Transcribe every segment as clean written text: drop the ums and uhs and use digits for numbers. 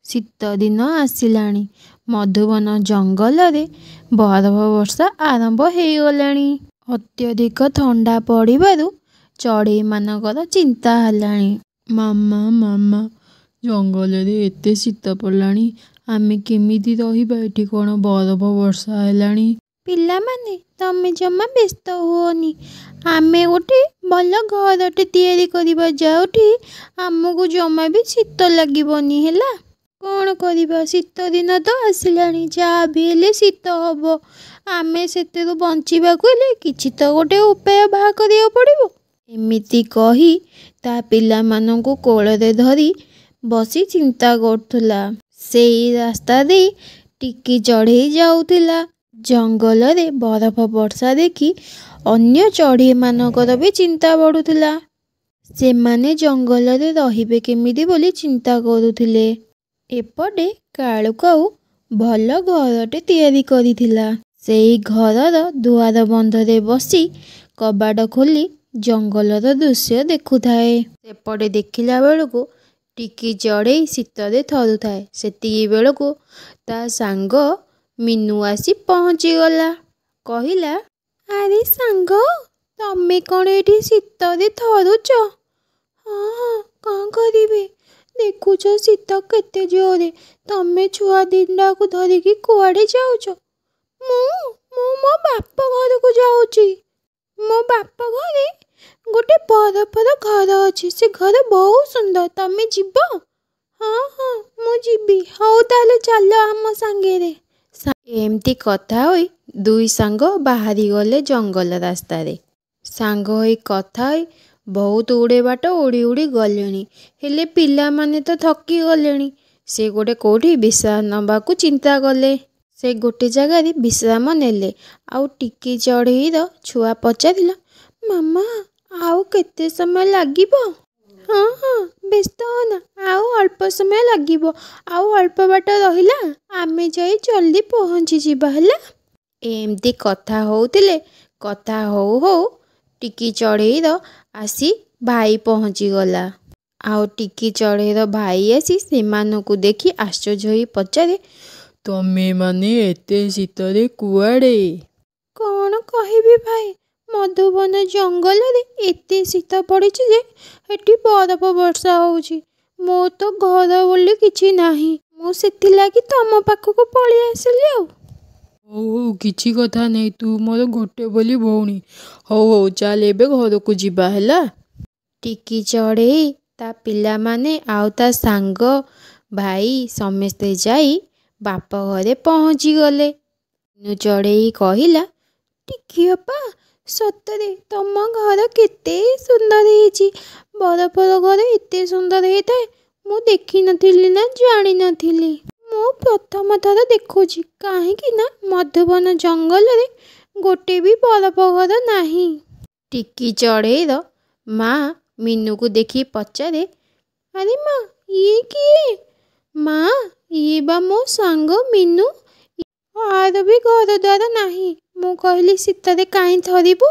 ଶୀତଦିନ ଆସିଲାଣି। ମଧୁବନ ଜଙ୍ଗଲରେ ବରଫ ବର୍ଷା ଆରମ୍ଭ ହେଇଗଲାଣି। ଅତ୍ୟଧିକ ଥଣ୍ଡା ପଡ଼ିବାରୁ ଚଢ଼େଇମାନଙ୍କର ଚିନ୍ତା ହେଲାଣି। ମାମା, ମାମା, ଜଙ୍ଗଲରେ ଏତେ ଶୀତ ପଡ଼ିଲାଣି, ଆମେ କେମିତି ରହିବା? ଏଠି କ'ଣ ବରଫ ବର୍ଷା ହେଲାଣି? ପିଲାମାନେ, ତମେ ଜମା ବ୍ୟସ୍ତ ହୁଅନି। ଆମେ ଗୋଟେ ଭଲ ଘରଟେ ତିଆରି କରିବା, ଯେଉଁଠି ଆମକୁ ଜମା ବି ଶୀତ ଲାଗିବନି, ହେଲା? କ'ଣ କରିବା, ଶୀତ ଦିନ ତ ଆସିଲାଣି, ଯାହା ବି ହେଲେ ଶୀତ ହବ। ଆମେ ସେଥିରୁ ବଞ୍ଚିବାକୁ ହେଲେ କିଛି ତ ଗୋଟେ ଉପାୟ ବାହାର କରିବାକୁ ପଡ଼ିବ। ଏମିତି କହି ତା ପିଲାମାନଙ୍କୁ କୋଳରେ ଧରି ବସି ଚିନ୍ତା କରୁଥିଲା। ସେଇ ରାସ୍ତା ଦେଇ ଟିକି ଚଢ଼େଇ ଯାଉଥିଲା। ଜଙ୍ଗଲରେ ବରଫ ବର୍ଷା ଦେଖି ଅନ୍ୟ ଚଢ଼େଇମାନଙ୍କର ବି ଚିନ୍ତା ବଢ଼ୁଥିଲା। ସେମାନେ ଜଙ୍ଗଲରେ ରହିବେ କେମିତି ବୋଲି ଚିନ୍ତା କରୁଥିଲେ। ଏପଟେ କାଳୁ କାଉ ଭଲ ଘରଟେ ତିଆରି କରିଥିଲା। ସେଇ ଘରର ଦୁଆର ବନ୍ଧରେ ବସି କବାଟ ଖୋଲି ଜଙ୍ଗଲର ଦୃଶ୍ୟ ଦେଖୁଥାଏ। ସେପଟେ ଦେଖିଲା ବେଳକୁ ଟିକି ଚଢ଼େଇ ଶୀତରେ ଥରୁଥାଏ। ସେତିକି ବେଳକୁ ତା ସାଙ୍ଗ ମିନୁ ଆସି ପହଞ୍ଚିଗଲା। କହିଲା, ଆରେ ସାଙ୍ଗ, ତମେ କ'ଣ ଏଠି ଶୀତରେ ଥରୁଛ? ହଁ ହଁ, କ'ଣ କରିବି, ଦେଖୁଛ ଶୀତ କେତେ ଜୋରେ। ତମେ ଛୁଆ ଦିଟାକୁ ଧରିକି କୁଆଡ଼େ ଯାଉଛ? ମୁଁ ମୋ ବାପ ଘରକୁ ଯାଉଛି। ମୋ ବାପ ଘରେ ଗୋଟେ ବରଫର ଘର ଅଛି, ସେ ଘର ବହୁତ ସୁନ୍ଦର। ତମେ ଯିବ? ହଁ ହଁ, ମୁଁ ଯିବି। ହଉ ତାହେଲେ ଚାଲ ଆମ ସାଙ୍ଗରେ। ଏମିତି କଥା ହୋଇ ଦୁଇ ସାଙ୍ଗ ବାହାରିଗଲେ ଜଙ୍ଗଲ ରାସ୍ତାରେ। ସାଙ୍ଗ ହୋଇ କଥା ହୋଇ ବହୁତ ଗୁଡ଼ିଏ ବାଟ ଉଡ଼ି ଉଡ଼ି ଗଲେଣି, ହେଲେ ପିଲାମାନେ ତ ଥକି ଗଲେଣି। ସେ ଗୋଟେ କେଉଁଠି ବିଶ୍ରାମ ନେବାକୁ ଚିନ୍ତା କଲେ। ସେ ଗୋଟେ ଜାଗାରେ ବିଶ୍ରାମ ନେଲେ। ଆଉ ଟିକି ଚଢ଼େଇର ଛୁଆ ପଚାରିଲା, ମାମା, ଆଉ କେତେ ସମୟ ଲାଗିବ? ହଁ ହଁ, ବ୍ୟସ୍ତ ହୋନା, ଆଉ ଅଳ୍ପ ସମୟ ଲାଗିବ। ଆଉ ଅଳ୍ପ ବାଟ ରହିଲା, ଆମେ ଯାଇ ଜଲ୍ଦି ପହଞ୍ଚିଯିବା, ହେଲା? ଏମିତି କଥା ହେଉଥିଲେ। କଥା ହଉ ହଉ ଟିକି ଚଢ଼େଇର ଆସି ଭାଇ ପହଞ୍ଚିଗଲା। ଆଉ ଟିକି ଚଢ଼େଇର ଭାଇ ଆସି ସେମାନଙ୍କୁ ଦେଖି ଆଶ୍ଚର୍ଯ୍ୟ ହୋଇ ପଚାରେ, ତମେମାନେ ଏତେ ଶୀତରେ କୁଆଡ଼େ? କ'ଣ କହିବି ଭାଇ, ମଧୁବନ ଜଙ୍ଗଲରେ ଏତେ ଶୀତ ପଡ଼ିଛି ଯେ ଏଠି ବରଫ ବର୍ଷା ହେଉଛି। ମୋ ତ ଘର ବୋଲି କିଛି ନାହିଁ, ମୁଁ ସେଥିଲାଗି ତମ ପାଖକୁ ପଳେଇ ଆସିଲି। ଆଉ ହଉ ହଉ, କିଛି କଥା ନାହିଁ, ତୁ ମୋର ଗୋଟେ ବୋଲି ଭଉଣୀ। ହଉ ହଉ, ଚାଲ ଏବେ ଘରକୁ ଯିବା, ହେଲା? ଟିକି ଚଢ଼େଇ, ତା ପିଲାମାନେ ଆଉ ତା ସାଙ୍ଗ ଭାଇ ସମସ୍ତେ ଯାଇ ବାପ ଘରେ ପହଞ୍ଚିଗଲେ। ମିନୁ ଚଢ଼େଇ କହିଲା, ଟିକି ଅପା, ସତରେ ତମ ଘର କେତେ ସୁନ୍ଦର ହେଇଛି। ବରଫର ଘର ଏତେ ସୁନ୍ଦର ହେଇଥାଏ ମୁଁ ଦେଖିନଥିଲି ନା ଜାଣିନଥିଲି। ମୁଁ ପ୍ରଥମ ଥର ଦେଖୁଛି, କାହିଁକି ନା ମଧୁବନ ଜଙ୍ଗଲରେ ଗୋଟେ ବି ବରଫ ଘର ନାହିଁ। ଟିକି ଚଢ଼େଇର ମା ମିନୁକୁ ଦେଖି ପଚାରେ, ଆରେ ମା, ଇଏ କିଏ? ମା, ଇଏ ବା ମୋ ସାଙ୍ଗ ମିନୁ। ଆର ବି ଘର ଦ୍ୱାର ନାହିଁ। ମୁଁ କହିଲି ଶୀତରେ କାହିଁ ଥରିବୁ,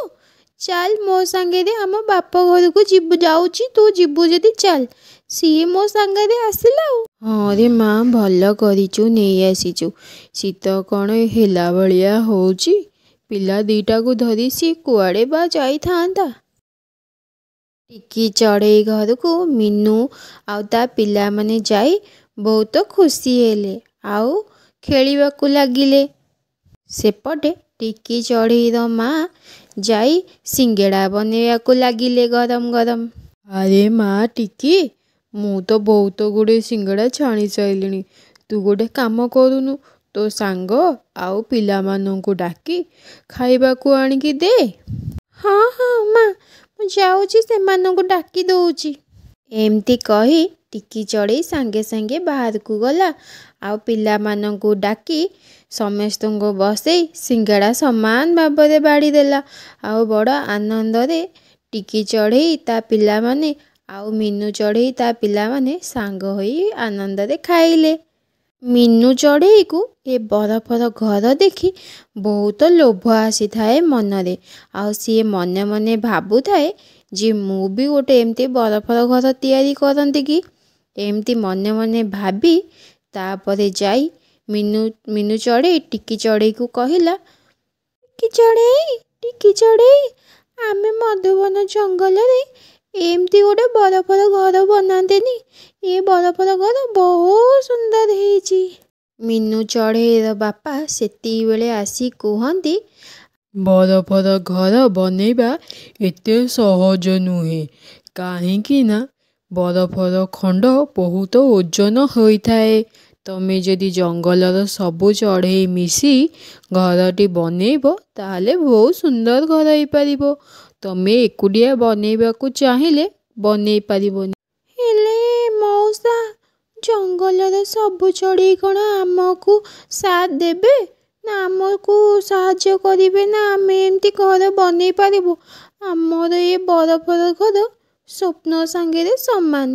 ଚାଲ ମୋ ସାଙ୍ଗରେ ଆମ ବାପ ଘରକୁ ଯିବୁ, ଯାଉଛି, ତୁ ଯିବୁ ଯଦି ଚାଲ। ସିଏ ମୋ ସାଙ୍ଗରେ ଆସିଲା। ଆଉ ହଁ ରେ ମା, ଭଲ କରିଛୁ ନେଇ ଆସିଛୁ। ଶୀତ କ'ଣ ହେଲା ଭଳିଆ ହେଉଛି, ପିଲା ଦୁଇଟାକୁ ଧରି ସିଏ କୁଆଡ଼େ ବା ଯାଇଥାନ୍ତା। ଟିକି ଚଢ଼େଇ ଘରକୁ ମିନୁ ଆଉ ତା ପିଲାମାନେ ଯାଇ ବହୁତ ଖୁସି ହେଲେ ଆଉ ଖେଳିବାକୁ ଲାଗିଲେ। ସେପଟେ ଟିକି ଚଢ଼େଇର ମା ଯାଇ ସିଙ୍ଗଡ଼ା ବନେଇବାକୁ ଲାଗିଲେ ଗରମ ଗରମ। ଆରେ ମା ଟିକି, ମୁଁ ତ ବହୁତ ଗୁଡ଼ିଏ ସିଙ୍ଗଡ଼ା ଛାଣି ସାରିଲିଣି। ତୁ ଗୋଟେ କାମ କରୁନୁ, ତୋ ସାଙ୍ଗ ଆଉ ପିଲାମାନଙ୍କୁ ଡାକି ଖାଇବାକୁ ଆଣିକି ଦେ। ହଁ ହଁ ମା, ମୁଁ ଯାଉଛି ସେମାନଙ୍କୁ ଡାକି ଦଉଛି। ଏମିତି କହି ଟିକି ଚଢ଼େଇ ସାଙ୍ଗେ ସାଙ୍ଗେ ବାହାରକୁ ଗଲା ଆଉ ପିଲାମାନଙ୍କୁ ଡାକି ସମସ୍ତଙ୍କୁ ବସେଇ ସିଙ୍ଗଡ଼ା ସମାନ ଭାବରେ ବାଢ଼ିଦେଲା। ଆଉ ବଡ଼ ଆନନ୍ଦରେ ଟିକି ଚଢ଼େଇ ତା ପିଲାମାନେ ଆଉ ମିନୁ ଚଢ଼େଇ ତା ପିଲାମାନେ ସାଙ୍ଗ ହୋଇ ଆନନ୍ଦରେ ଖାଇଲେ। ମିନୁ ଚଢ଼େଇକୁ ଏ ବରଫର ଘର ଦେଖି ବହୁତ ଲୋଭ ଆସିଥାଏ ମନରେ। ଆଉ ସିଏ ମନେ ମନେ ଭାବୁଥାଏ ଯେ ମୁଁ ବି ଗୋଟେ ଏମିତି ବରଫର ଘର ତିଆରି କରନ୍ତି କି। ଏମିତି ମନେ ମନେ ଭାବି ତାପରେ ଯାଇ ମିନୁ ମିନୁ ଚଢ଼େଇ ଟିକି ଚଢ଼େଇକୁ କହିଲା, ଟିକି ଚଢ଼େଇ, ଟିକି ଚଢ଼େଇ, ଆମେ ମଧୁବନ ଜଙ୍ଗଲରେ ଏମିତି ଗୋଟେ ବରଫର ଘର ବନାନ୍ତେନି? ଏ ବରଫର ଘର ବହୁତ ସୁନ୍ଦର ହେଇଛି। ମିନୁ ଚଢ଼େଇର ବାପା ସେତିକିବେଳେ ଆସି କୁହନ୍ତି, ବରଫର ଘର ବନେଇବା ଏତେ ସହଜ ନୁହେଁ, କାହିଁକି ନା ବରଫର ଖଣ୍ଡ ବହୁତ ଓଜନ ହୋଇଥାଏ। ତମେ ଯଦି ଜଙ୍ଗଲର ସବୁ ଚଢ଼େଇ ମିଶି ଘରଟି ବନେଇବ, ତାହେଲେ ବହୁତ ସୁନ୍ଦର ଘର ହେଇପାରିବ। ତମେ ଏକୁଟିଆ ବନେଇବାକୁ ଚାହିଁଲେ ବନେଇ ପାରିବନି। ହେଲେ ମଉସା, ଜଙ୍ଗଲର ସବୁ ଚଢ଼େଇ କ'ଣ ଆମକୁ ସାଥ ଦେବେ ନା ଆମକୁ ସାହାଯ୍ୟ କରିବେ ନା ଆମେ ଏମିତି ଘର ବନେଇ ପାରିବୁ? ଆମର ଏ ବରଫର ଘର ସ୍ୱପ୍ନ ସାଙ୍ଗରେ ସମାନ।